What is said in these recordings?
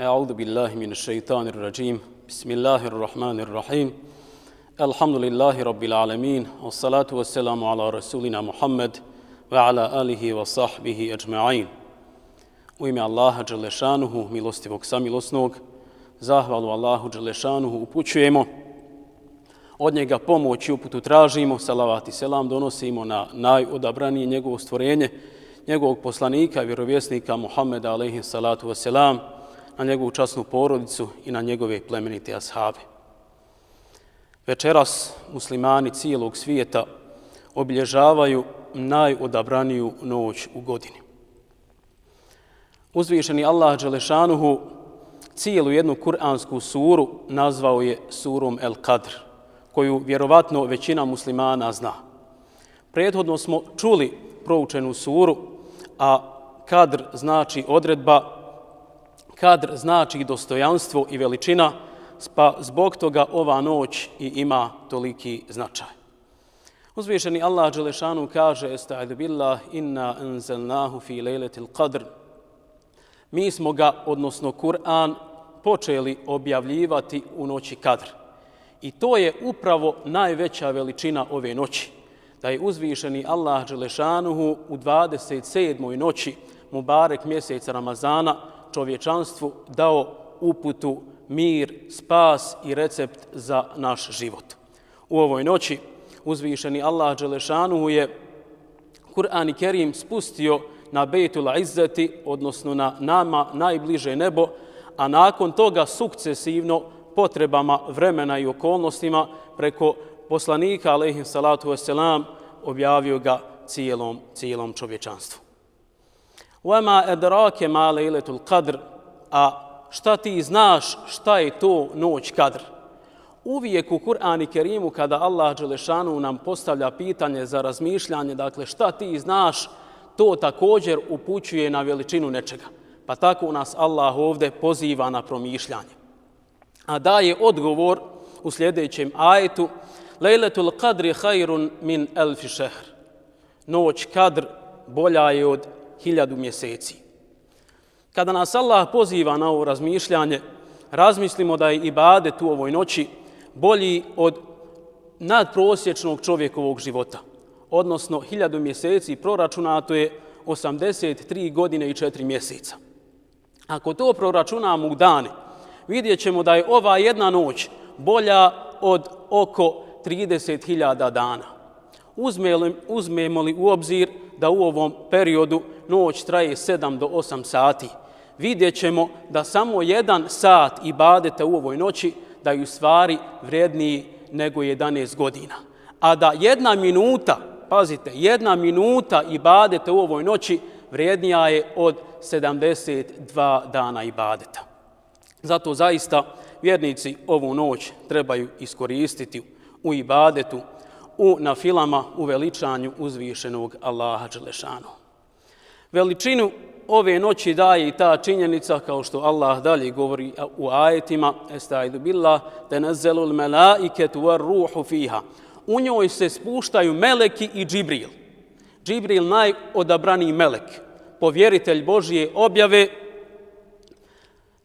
أعوذ بالله من الشيطان الرجيم بسم الله الرحمن الرحيم الحمد لله رب العالمين والصلاة والسلام على رسولنا محمد وعلى آله وصحبه أجمعين. U ime Allaha Đelešanuhu, milostivog samilosnog, zahvalu Allahu Đelešanuhu upućujemo, od njega pomoć i uputu tražimo, salavat i selam donosimo na najodabranije njegovo stvorenje, njegovog poslanika i vjerovjesnika Muhammeda alejhi salatu vesselam, na njegovu časnu porodicu i na njegove plemenite ashabe. Večeras muslimani cijelog svijeta obilježavaju najodabraniju noć u godini. Uzvišeni Allah Đelešanuhu cijelu jednu kuransku suru nazvao je surom El Kadr, koju vjerovatno većina muslimana zna. Prethodno smo čuli proučenu suru, a Kadr znači odredba, Kadr znači dostojanstvo i veličina, pa zbog toga ova noć i ima toliki značaj. Uzvišeni Allah Đelešanu kaže: Estaizu billah, inna anzalnahu fi lejletil qadr. Mi smo ga, odnosno Kur'an, počeli objavljivati u noći Kadr. I to je upravo najveća veličina ove noći. Da je uzvišeni Allah Đelešanuhu u 27. noći Mubarek mjeseca Ramazana čovječanstvu dao uputu, mir, spas i recept za naš život. U ovoj noći uzvišeni Allah Đelešanuhu je Kur'an i Kerim spustio na Bejtul Izzeti, odnosno na nama najbliže nebo, a nakon toga sukcesivno potrebama vremena i okolnostima preko poslanika alejhi salatu vesselam objavio ga cijelom čovječanstvu. وَمَا أَدْرَاكَ مَا لَيْلَةُ الْقَدْرِ. A šta ti znaš šta je to noć Kadr? Uvijek u Kur'anu i Kerimu kada Allah Đelešanu nam postavlja pitanje za razmišljanje, dakle šta ti znaš, to također upućuje na veličinu nečega. Pa tako nas Allah ovdje poziva na promišljanje. A daje odgovor u sljedećem ajetu: Lejletul Qadri hajrun min elfi šehr. Noć Kadr bolja je od 1000 mjeseci. Kada nas Allah poziva na ovo razmišljanje, razmislimo da je ibadet u ovoj noći bolji od nadprosječnog čovjekovog života. Odnosno 1000 mjeseci proračunato je 83 godine i 4 mjeseca. Ako to proračunamo u dane, vidjet ćemo da je ova jedna noć bolja od oko 30.000 dana. Uzmemo li u obzir da u ovom periodu noć traje 7 do 8 sati, vidjet ćemo da samo 1 sat ibadeta u ovoj noći da je u stvari vrijedniji nego 11 godina. A da 1 minuta, pazite, 1 minuta ibadeta u ovoj noći vrijednija je od 72 dana ibadeta. Zato zaista vjernici ovu noć trebaju iskoristiti u ibadetu, u nafilama, u veličanju uzvišenog Allaha Đelešanu. Veličinu ove noći daje i ta činjenica, kao što Allah dalje govori u ajetima: Estaizu billah, tenazzelul melaiketu var ruhu fiha. U njoj se spuštaju meleki i Džibril. Džibril najodabraniji melek, povjeritelj Božje objave.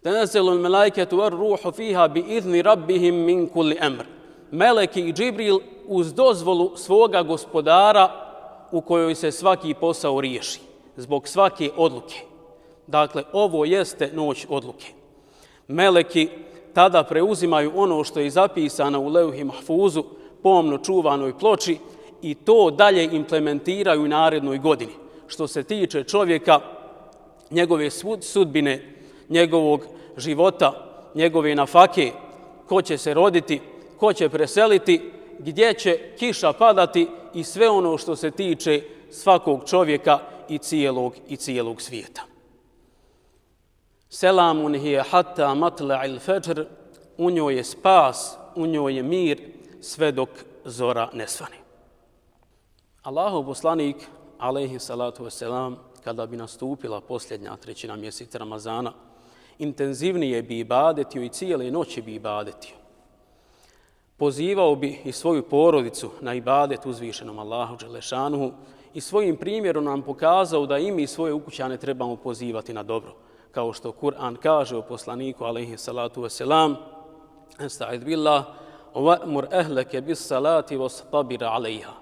Tenazzelul melaiketu var ruhu fiha bi izni rabbihim min kulli amr. Meleki i Džibril uz dozvolu svoga gospodara u kojoj se svaki posao riješi, zbog svake odluke. Dakle, ovo jeste noć odluke. Meleki tada preuzimaju ono što je zapisano u Levhi Mahfuzu, pomno čuvanoj ploči, i to dalje implementiraju u narednoj godini. Što se tiče čovjeka, njegove sudbine, njegovog života, njegove nafake, ko će se roditi, ko će preseliti, gdje će kiša padati i sve ono što se tiče svakog čovjeka i cijelog svijeta. Selamun hiya hatta matla'il fajr. U njoj je spas, u njoj je mir sve dok zora ne svane. Allahov poslanik alejhi salatu vesselam, kada bi nastupila posljednja trećina mjeseca Ramazana, intenzivnije bi ibadetio i cijele noći bi ibadetio. Pozivao bi i svoju porodicu na ibadet uzvišenom Allahu Đelešanuhu i svojim primjerom nam pokazao da i mi svoje ukućane trebamo pozivati na dobro. kao što Kur'an kaže o poslaniku alejhi salatu vesselam, esta'id billah, wa'mur ahlaka bis salati wastabir 'alayha.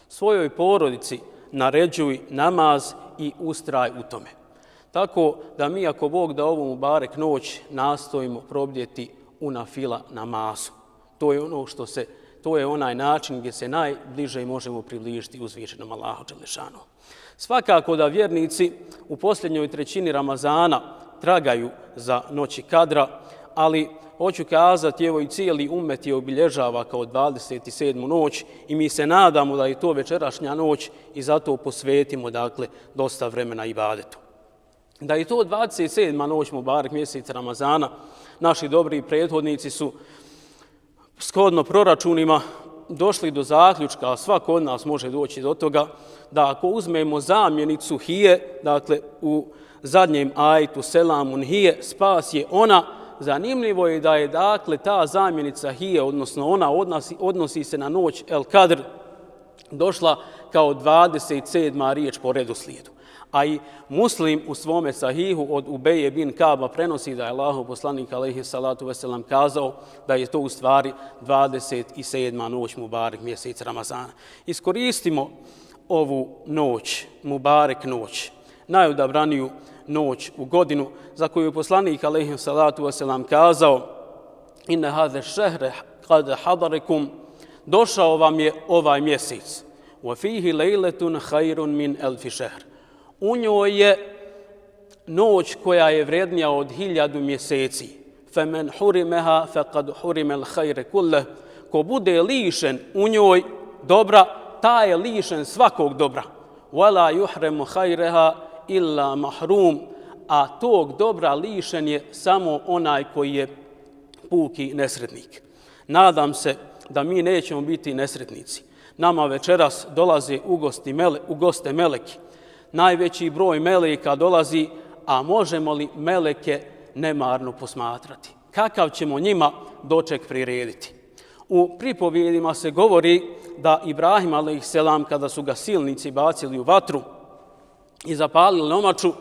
Svojoj porodici naređuj namaz i ustraj u tome. Tako da mi, ako Bog da ovu mubarek noć, nastojimo probdjeti u nafila namazu. To je onaj način gdje se najbliže možemo približiti uzvišenom Allahu dželešanu. Svakako da vjernici u posljednjoj trećini Ramazana tragaju za noći kadra, ali hoću kazati, evo i cijeli ummet je obilježava kao 27. noć i mi se nadamo da je to večerašnja noć i zato posvetimo, dakle, dosta vremena ibadetu. Da je to 27. noć mubarek mjeseca Ramazana, naši dobri prethodnici su shodno proračunima došli do zaključka, a svako od nas može doći do toga, da ako uzmemo zamjenicu hije, dakle u zadnjem ajetu selamun hije, spas je ona. Zanimljivo je da je, dakle, ta zamjenica hije, odnosno ona odnosi se na noć El Kadr, došla kao 27. riječ po redoslijedu. A i Muslim u svome sahihu od Ubeje bin Kaba prenosi da je Allahov poslanik alejhi salatu vesselam kazao da je to u stvari 27. noć mubarek mjeseca Ramazana. Iskoristimo ovu noć, mubarek noć, najodabraniju noć u godinu, za koju je poslanik alejhi salatu vesselam kazao: inna hada ash-shahra qad hadarakum, došao vam je ovaj mjesec, wa fihi lejletun khairun min alfi shahr. U njoj je noć koja je vrednija od 1000 mjeseci. Femen hurimeha faqad hurimel khayre kulle. Ko bude lišen u njoj dobra, taj je lišen svakog dobra. Wala yuhremu khayreha illa mahrum. A tog dobra lišen je samo onaj koji je puki nesretnik. Nadam se da mi nećemo biti nesretnici. Nama večeras dolaze u goste meleki. Najveći broj meleka dolazi, a možemo li meleke nemarno posmatrati? Kakav ćemo njima doček prirediti? U pripovjedima se govori da Ibrahim a.s. kada su ga silnici bacili u vatru i zapalili omaču,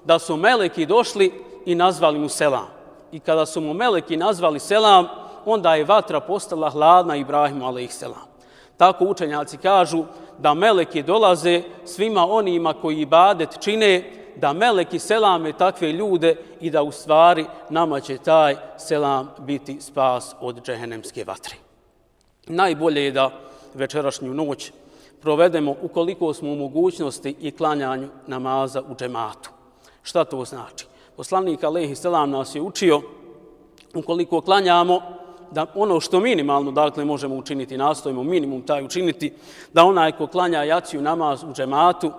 da su meleki došli i nazvali mu selam. I kada su mu meleki nazvali selam, onda je vatra postala hladna Ibrahimu a.s. Tako učenjaci kažu da meleki dolaze svima onima koji ibadet čine, da meleki selame takve ljude i da u stvari nama će taj selam biti spas od džehennemske vatre. Najbolje je da večerašnju noć provedemo ukoliko smo u mogućnosti i klanjanju namaza u džematu. Šta to znači? Poslanik alejhi selam nas je učio, ukoliko klanjamo, da ono što minimalno, dakle, možemo učiniti, nastojimo minimum taj učiniti, da onaj ko klanja jaciju namaz u džematu,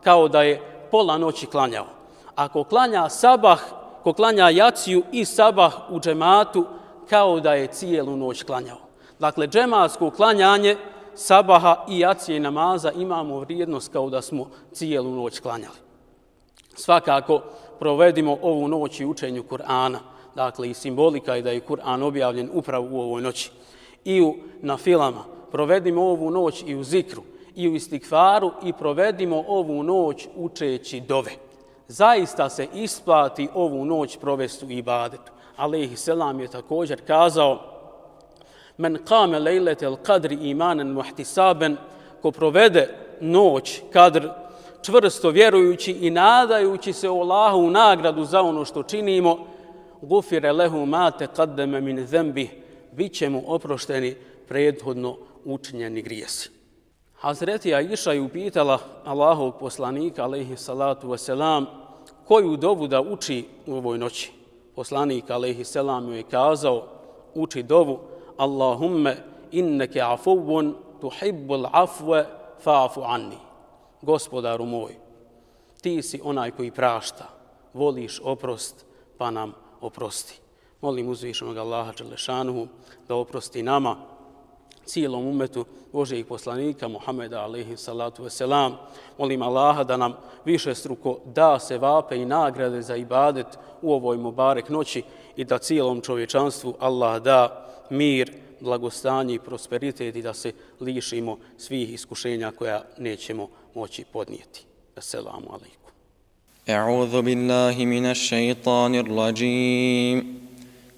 kao da je pola noći klanjao. Ako klanja sabah, ko klanja jaciju i sabah u džematu, kao da je cijelu noć klanjao. Dakle, džematsko klanjanje sabaha i jacije namaza imamo vrijednost kao da smo cijelu noć klanjali. Svakako, provedimo ovu noć i učenju Kur'ana. Dakle, i simbolika je da je Kur'an objavljen upravo u ovoj noći. I u nafilama. Provedimo ovu noć i u zikru, i u istikfaru i provedimo ovu noć učeći dove. Zaista se isplati ovu noć provesti u ibadetu. Alejhi selam je također kazao: men qame lejletel kadri imanan muhtisaben, ko provede noć kadr čvrsto vjerujući i nadajući se o Allahu nagradu za ono što činimo, gufire lehu ma taqaddama min zambi, bit će mu oprošteni prethodno učinjeni grijesi. Hazreti Aisha je upitala Allahovog poslanika alejhi salatu vesselam koju dovu da uči u ovoj noći. Poslanik alejhi selam joj je kazao: uči dovu Allahumme inneke afuvun tuhibbul afwe fa'fu anni. Gospodaru moj, ti si onaj koji prašta, voliš oprost, pa nam oprosti. Molim uzvišenog Allaha dželešanuhu da oprosti nama, cijelom umetu Božijeg poslanika Muhameda alejhi salatu vesselam. Molim Allaha da nam višestruko da sevape i nagrade za ibadet u ovoj mubarek noći i da cijelom čovječanstvu Allah da mir, blagostanje i prosperitet i da se lišimo svih iskušenja koja nećemo moći podnijeti. Assalamu alaikum. أعوذ بالله من الشيطان الرجيم.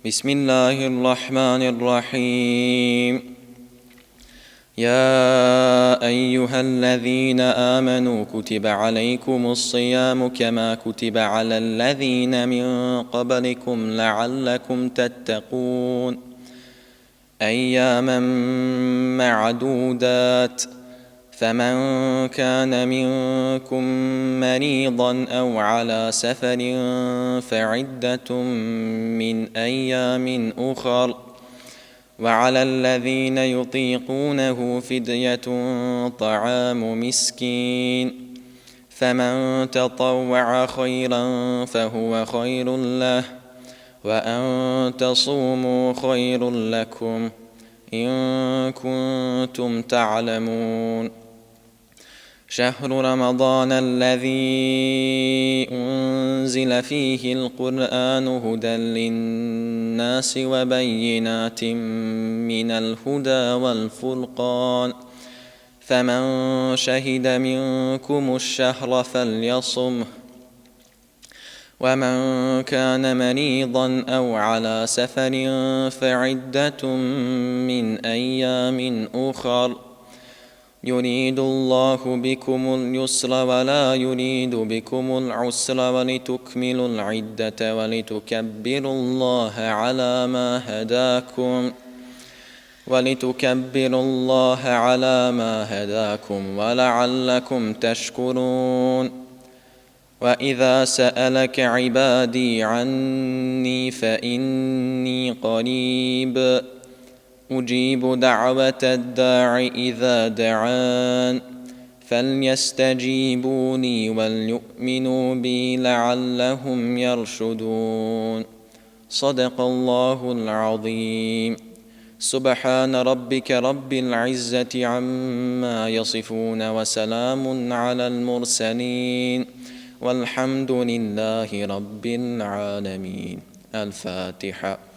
بسم الله الرحمن الرحيم. يا أيها الذين آمنوا كتب عليكم الصيام كما كتب على الذين من قبلكم لعلكم تتقون أياما معدودات فمن كان منكم مريضا أو على سفر فعدة من أيام أخر وعلى الذين يطيقونه فدية طعام مسكين فمن تطوع خيرا فهو خير له وأن تصوموا خير لكم إن كنتم تعلمون. شهر رمضان الذي أنزل فيه القرآن هدى للناس وبينات من الهدى والفرقان فمن شهد منكم الشهر فليصمه ومن كان مريضا أو على سفر فعدة من أيام أخر يريد الله بكم اليسر ولا يريد بكم العسر ولتكملوا العدة ولتكبروا الله على ما هداكم ولعلكم تشكرون. وإذا سألك عبادي عني فإني قريب أجيب دعوة الداع إذا دعان فليستجيبوني وليؤمنوا بي لعلهم يرشدون. صدق الله العظيم. سبحان ربك رب العزة عما يصفون وسلام على المرسلين والحمد لله رب العالمين. الفاتحة.